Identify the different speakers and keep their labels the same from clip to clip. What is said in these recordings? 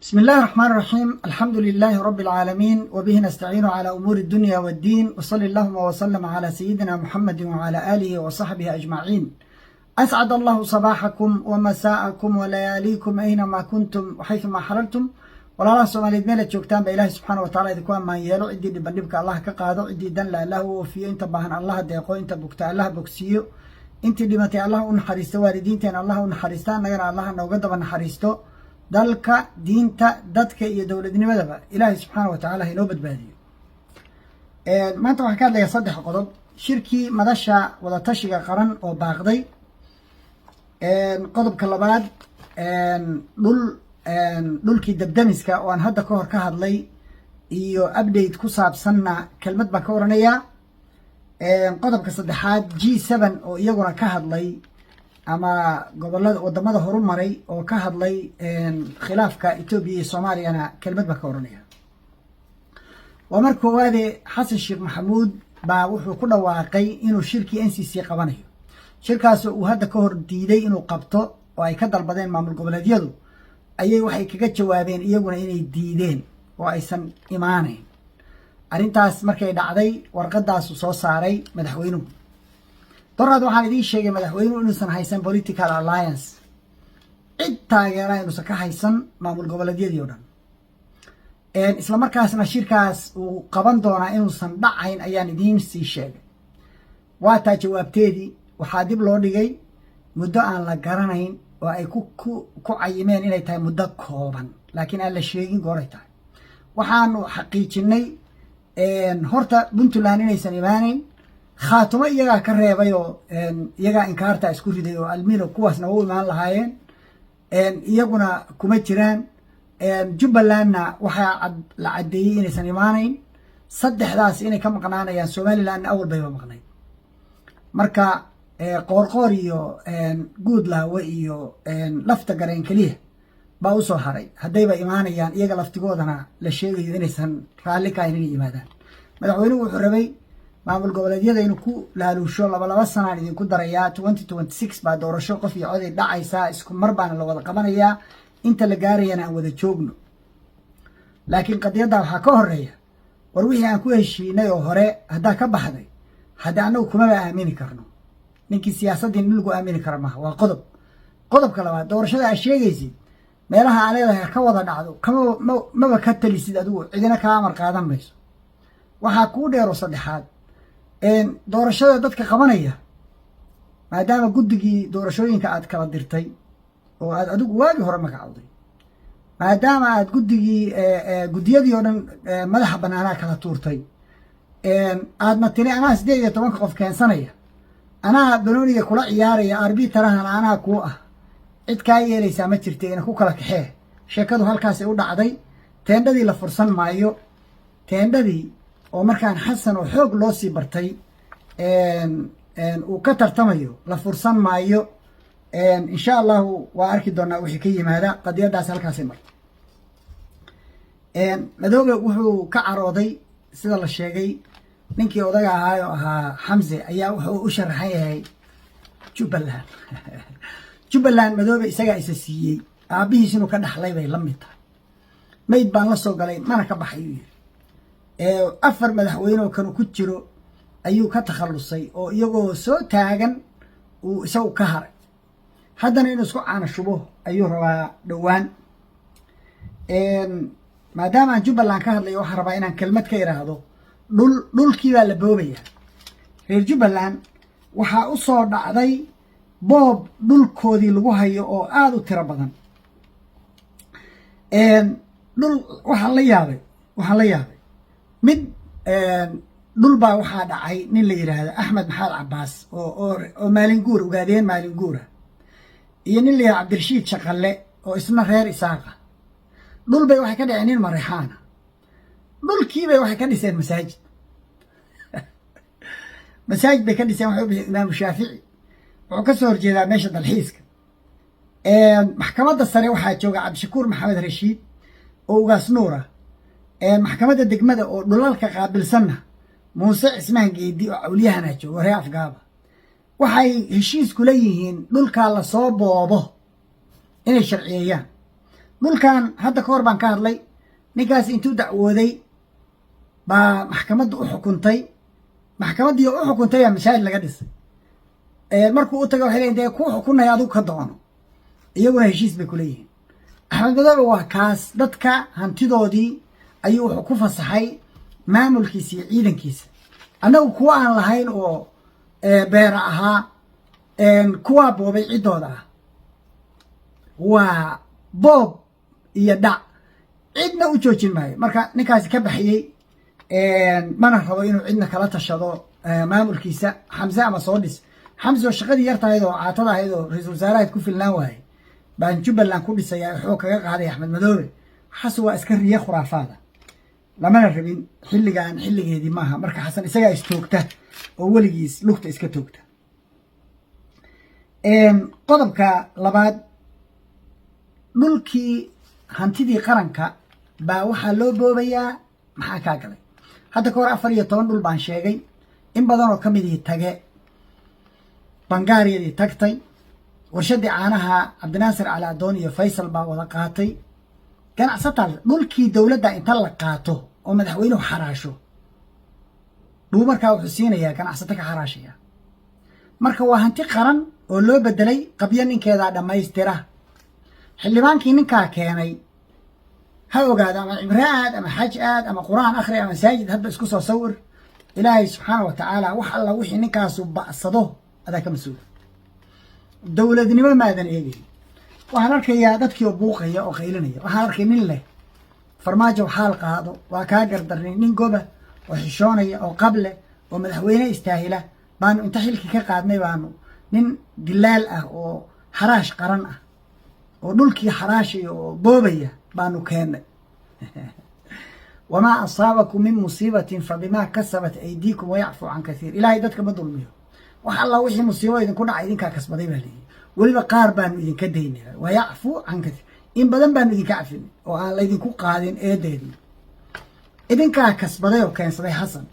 Speaker 1: بسم الله الرحمن الرحيم، الحمد لله رب العالمين، وبه نستعين على أمور الدنيا والدين، وصل اللهم وسلم على سيدنا محمد وعلى آله وصحبه أجمعين. أسعد الله صباحكم ومساءكم ولياليكم أينما كنتم وحيثما حللتم. Walaalaha Soomaaliyeed meelaad joogtaan ba, Ilaahay subxaana wa tacala idinku ammaan yeelo. Ciddii dhiban dhibka Allah ka qaado, ciddii danla Allah u oofiyo, inta baahan Allah deeqo, inta bugta Allah bogsiiyo, intii dhimatay Allah u naxariisto, waalidiinteena Allah u naxariista, annagana Allah nooga daba naxariisto. Dalka, diinta, dadka iyo dowladnimadaba Ilaahay subxaana wa tacala inoo badbaadiyo. Maanta waxaan ka hadlayaa saddex qodob: shirkii Madasha Wadatashiga Qaran oo baaqday, qodobka labaad dhulkii dabdamiska oo aan hadda ka hor ka hadlay iyo update ku saabsanna kelmad baan ka oranayaa, qodobka saddexaad G7 oo iyaguna ka hadlay ama gobolada wadamada horumaray oo ka hadlay khilaafka Etoobiya iyo Soomaaliyana kelmad baan ka oranaya. Waa mar koowaade, Xasan Sheekh Maxamuud baa wuxuu ku dhawaaqay inuu shirkii NCC qabanayo, shirkaasoo uu hadda ka hor diiday inuu qabto oo ay ka dalbadeen maamul goboleedyadu. Ayay waxay kaga jawaabeen iyaguna inay diideen oo aysan imaanayn. Arrintaas markay dhacday, warqadaasu soo saaray madaxweynuhu. Doraad waxaan idiin sheegay madaxweynuhu inuusan haysan political alliance, cid taageera inuusan ka haysan maamul goboleedyadii o dhan, isla markaasna shirkaas uu qaban doonaa inuusan dhacayn ayaan idiin sii sheegay. Waa taa jawaabteedii. Waxaa dib loo dhigay muddo aan la garanayn oo ay ku cayimeen inay tahay muddo kooban, laakiin aan la sheegin gooray tahay. Waxaanu xaqiijinay horta Puntland inaysan imaanayn. Khaatumo iyagaa ka reebay oo iyagaa inkaarta isku riday oo almino kuwaasna u imaan lahaayeen, iyaguna kuma jiraan. Jubbalandna waxaa la caddeeyey inaysan imaanayn. Saddexdaas inay ka maqnaanayaan. Somalilandna awal bayba maqnayd. Marka Qoorqoor iyo Guudlaawe iyo Lafta Gareen keliya baa usoo haray, haddayba imaanayaan. Iyaga laftigoodana la sheegayo inaysan raalli ka ahayn inay yimaadaan. Madaxweynuhu wuxuu rabay maamul goboleedyada inuu ku laaluusho: 2 2 sanaan idinku darayaa, 2026 baa doorasho qof iyo coday dhacaysaa, isku mar baana la wada qabanayaa, inta la gaarayana aan wada joogno. Laakiin qadiyadda waxaa ka horeeya: war wixii aan ku heshiinay oo hore haddaa ka baxday, hadda annagu kumaba aamini karno. Ninkii siyaasaddii nin lagu aamini kara maaha. Waa qodob. Qodobka labaad, doorashada aad sheegaysid meelaha aa leedahay ha ka wada dhacdo, kama maba ka talisid adigu, cidina kaa amar qaadan mayso. Waxaa kuu dheero saddexaad, doorashada dadka qabanaya, maadaama guddigii doorashooyinka aad kala dirtay oo aad adigu waagii hore magacowday, maadaama aad guddigii guddiyadii oo dhan madaxa banaanaa kala tuurtay, aadna tiri anaa 18-ka qof keensanaya, anaa banooniga kula ciyaaraya, arbitarahan anaa kuu ah, cid kaa yeelaysaa ma jirta. Ina ku kala kaxee. Sheekadu halkaasay u dhacday. Teendhadii la fursan maayo, teendhadii oo markaan Xasan oo xoog loo sii bartay uu ka tartamayo la fursan maayo. Insha Allahu waa arki doonaa wixii ka yimaada. Qadiyaddaas halkaasay martay. Madoobe wuxuu ka carooday, sida la sheegay, ninkii odaga ahaa oo ahaa Xamse ayaa wuxuu u sharaxan yahay Jubbaland. Jubbaland Madoobe isagaa isa siiyey, aabbihiis inuu ka dhaxlay bay la mid tahay. Mayd baan la soo galay mana ka baxay, uu yiri. Afar madaxweyne oo kanu ku jiro ayuu ka takhallusay oo iyagoo soo taagan uu isagu ka haray. Haddana inuu isku caana shubo ayuu rabaa dhowaan. Maadaama aan Jubbaland ka hadlayo, waxaan rabaa inaan kelmad ka idhaahdo dhulkii baa la boobaya. Reer Jubbaland waxaa u soo dhacday boob dhulkoodii lagu hayo oo aada u tiro badan. Dhul waxaan la yaabay mid dhul baa waxaa dhacay nin la yidhaahdo Axmed Maxamed Cabaas oo maalin guur Ogaadeen, maalin guura, iyo nin la yidhahdo Cabdirashiid Shaqalle oo isna reer Isaaqa. Dhul bay waxay ka dhaceen nin Marixaana. Dhulkiibay waxay ka dhiseen masaajid. Masaajid bay ka dhiseen, waxay u bixeen Imaamu Shaafici. Wuxuu ka soo horjeedaa meesha dalxiiska. Maxkamadda sare waxaa jooga Cabdishakuur Maxamed Rashiid oo Ugaas Nuura. Maxkamadda degmada oo dhulalka qaabilsanna Muuse Cismaan Geedi oo cawliyahana joogo, reer Afgaaba. Waxay heshiis kula yihiin dhulkaa lasoo boobo inay sharciyeeyaan. Dhulkan hadda ka hor baan ka hadlay. Ninkaas intuu dacwooday baa maxkamadda u xukuntay. Maxkamaddii u xukuntay baa masaajid laga dhisay. Markuu u taga waxay leeyihin, dee kuu xukunaya, adigu ka doono. Iyaguna heshiis bay kuleeyihiin. Axmed Madoobe waa kaas, dadka hantidoodii ayuu wuxuu ku fasaxay maamulkiisa iyo ciidankiisa. Annagu kuwa aan lahayn oo beera ahaa, kuwaa boobay ciddooda ah, waa boob iyo dhac, cidna u joojin maayo. Marka ninkaasi ka baxiyey, mana rabo inuu cidna kala tashado maamulkiisa. Xamse ama soo dhis. Xamse oo shaqadii yartahayd oo caatada ahayd oo ra-iisul wasaarahayd ku filnaan waayey baan Jubbaland ku dhisaya, xoog kaga qaaday Axmed Madoobe. Waxaas waa iska riye khuraafaada, lamana rabin xilligan, xilligeedii maaha. Marka Xasan isagaa istoogta oo weligiis lugta iska toogta. Qodobka labaad, dhulkii hantidii qaranka baa waxaa loo boobayaa. Maxaa kaa galay? Hadda ka hor 14 dhul baan sheegay. In badan oo ka midii tage, Bangaariyadii tagtay, warshaddii caanaha Cabdinaasir Cali Adoon iyo Faysal baa wada qaatay, ganacsataa. Dhulkii dowladda inta la qaato oo madaxweynuhu xaraasho buu markaa wuxuu siinayaa ganacsato ka xaraashaya. Marka waa hanti qaran oo loo bedelay qabyo ninkeedaa dhammaystira. Xildhibaankii ninkaa keenay ha ogaado, ama cimro aad, ama xaj aad, ama Qur-aan akhri, ama masaajid hadba isku soo sawir. Ilaahay subxaana wa tacaala wax alla wixii ninkaasu ba'sado adaa ka mas-uula. Dowladnimo maadan eegayn. Waxaan arkayaa dadkii oo buuqaya oo qaylinaya. Waxaan arkay nin leh, "Farmaajo xaal qaado, waa kaa gardarnay." Nin goba oo xishoonaya oo qable oo madaxweyne istaahila baanu inta xilkii ka qaadnay, baanu nin dilaal ah oo xaraash qaran ah oo dhulkii xaraashaya oo boobaya baanu keennay. وما أصابكم من مصيبة فبما كسبت أيديكم ويعفو عن كثير. Ilaahay dadka ma dulmiyo. Wax alla wixii musiibo idinku dhacay idinkaa kasbaday baa leeyihi. Weliba qaar baanu idinka daynay, ويعفو عن كثير, in badan baanu idinka cafinay oo aan laydinku qaadin eedeedii. Idinkaa kasbaday oo keensaday Xasan.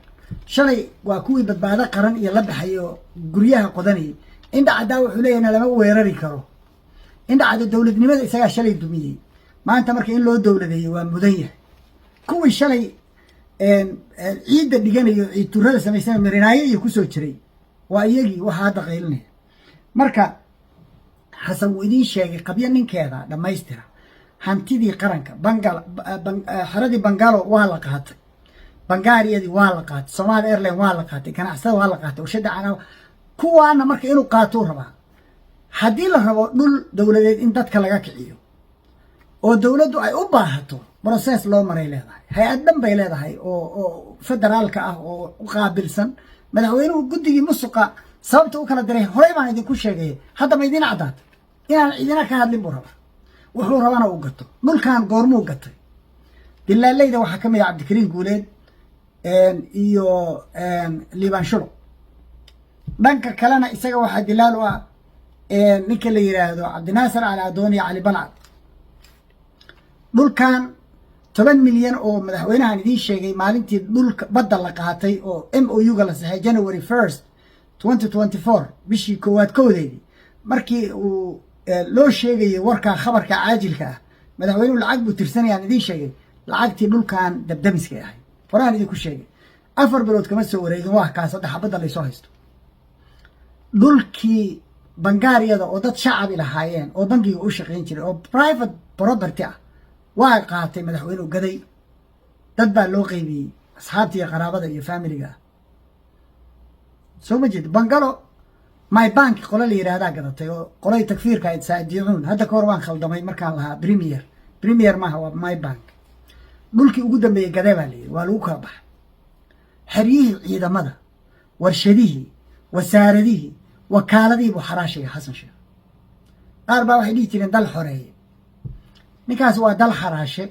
Speaker 1: Shalay waa kuwii Badbaado Qaran iyo la baxay oo guryaha qodanayay. Indha Caddaa wuxuu leeyahay lama weerari karo. Indha Cadda dowladnimada isagaa shalay dumiyey. Maanta marka in loo dowladeeyo waa mudan yahay. Kuwii shalay ciidda dhiganayo, ciid turada samaysana, marinaayo iyo kusoo jiray, waa iyagii waxaa hadda qaylinaya. Marka Xasan wuu idiin sheegay, qabyo ninkeeda dhammaystira. Hantidii qaranka, bangal, xeradii Bangalo waa la qaatay, Bangaariyadii waa la qaatay, Somaali Airline waa la qaatay, ganacsada waa la qaatay, warshadda canaha kuwaana marka inuu qaatuu rabaa. Haddii la rabo dhul dowladeed in dadka laga kiciyo oo dowladdu ay u baahato, process loo maray leedahay, hay-ad dhan bay leedahay oo federaalka ah oo u qaabilsan. Madaxweynuhu guddigii musuqa sababta u kala diray horey baan idinku sheegay. Hadda ma idiin caddaata? Inaan idina ka hadlin buu rabaa, wuxuu rabana uu gato. Dhulkan goormuu gatay? Dilaaleyda waxaa ka mid ah Cabdikariin Guuleed iyo Liibaan Shulo. Dhanka kalena isaga waxaa dilaal u ah ninka la yidhaahdo Cabdinaasir Cali Adoon iyo Cali Balcad. Dhulkan 10 milyan oo madaxweynahan idiin sheegay maalintii dhulka badda la qaatay oo MOU-ga la saxay, January 1, 2024, bishii koowaad kowdeedii, markii uu loo sheegayay warkaa khabarka caajilka ah, madaxweynuhu lacag buu tirsanayaan idiin sheegay. Lacagtii dhulkan dabdamiskay ahayd horaan idinku sheegay. 4 bilood kama soo wareegin, waa kaas hadda xabadda laysoo haysto. Dhulkii Bangaariyada oo dad shacabi lahaayeen oo bangiga u shaqayn jiray oo private property ah waa qaatay madaxweynuhu, gaday. Dad baa loo qeybiyey, asxaabta iyo qaraabada iyo familiga ah. Soo ma jeed? Bangalo My Bank qole la yidhaahdaa gadatay oo qolay takfiirka ahayd, Saadicuun. Hadda ka hor waan khaldamay markaan lahaa Premier. Premier maaha, waa My Bank. Dhulkii ugu dambeeyey gadee baa la yidhi, waa lagu kala baxay. Xeryihii ciidamada, warshadihii, wasaaradihii, wakaaladihii buu xaraashaya Xasan Sheekh. Qaar baa waxay dhihi jireen dal xoreeye. Ninkaas waa dal xaraashe.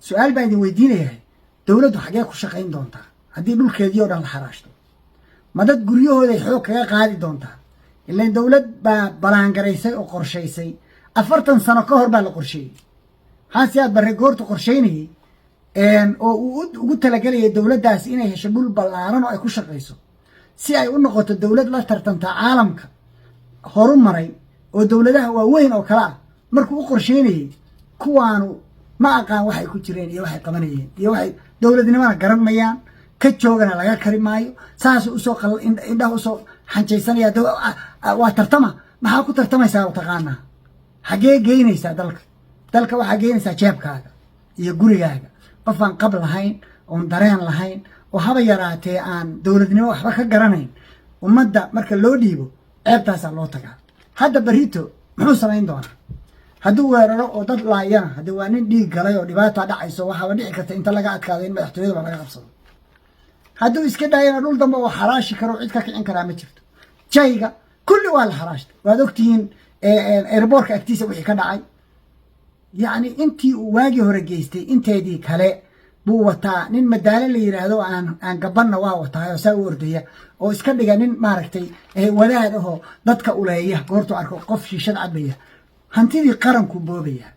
Speaker 1: Su-aal baan idin weydiinayahay: dowladdu xaggee ku shaqayn doontaa haddii dhulkeedii oo dhan la xaraashto? Ma dad guryahooday xoog kaga qaadi doontaa? Ilan dowlad baa balaangaraysay oo qorshaysay. 40 sano ka hor baa la qorsheeyey. Maxaa Siyaad Barre goortu qorshaynayey oo uu ugu talagelayay dowladdaas inay hesho dhul ballaaran oo ay ku shaqayso, si ay u noqoto dowlad la tartanta caalamka horu maray oo dowladaha waaweyn oo kale ah, markuu u qorsheynayey Kuwaanu ma aqaan waxay ku jireen iyo waxay qabanayeen iyo waxay dowladnimona garan mayaan, ka joogana laga kari maayo. Saasuu usoo indhaha usoo xanjaysanaya. Waa tartama. Maxaa ku tartamaysaa? Taqaanaa xaggee geynaysaa dalka? Dalka waxaa geynaysaa jeebkaaga iyo gurigaaga. Qof aan qab lahayn, oon dareen lahayn, oo haba yaraatee aan dowladnimo waxba ka garanayn, ummadda marka loo dhiibo ceebtaasaa loo tagaa. Hadda berrito muxuu samayn doonaa? Hadduu weeraro oo dad laayana, haddii waa nin dhiig galay oo dhibaata dhacayso, waxaaba dhici karta inta laga adkaado in madaxtooyadaba laga qabsado. Hadduu iska daayana, dhul dambe oo xaraashi karo, cid ka kicin karaa ma jirto. Jayga kulli waa la xaraashtay, waad ogtihiin airportka agtiisa wixii ka dhacay. Yacni intii uu waagii hore geystay inteedii kale buu wataa. Nin madaale la yidhaahdo aan gabanna waa wataayoo saa u ordaya oo iska dhiga nin maaragtay wadaad ahoo dadka uleeya goortuu arko qof shiishad cabaya. Hantidii qaranku boobaya.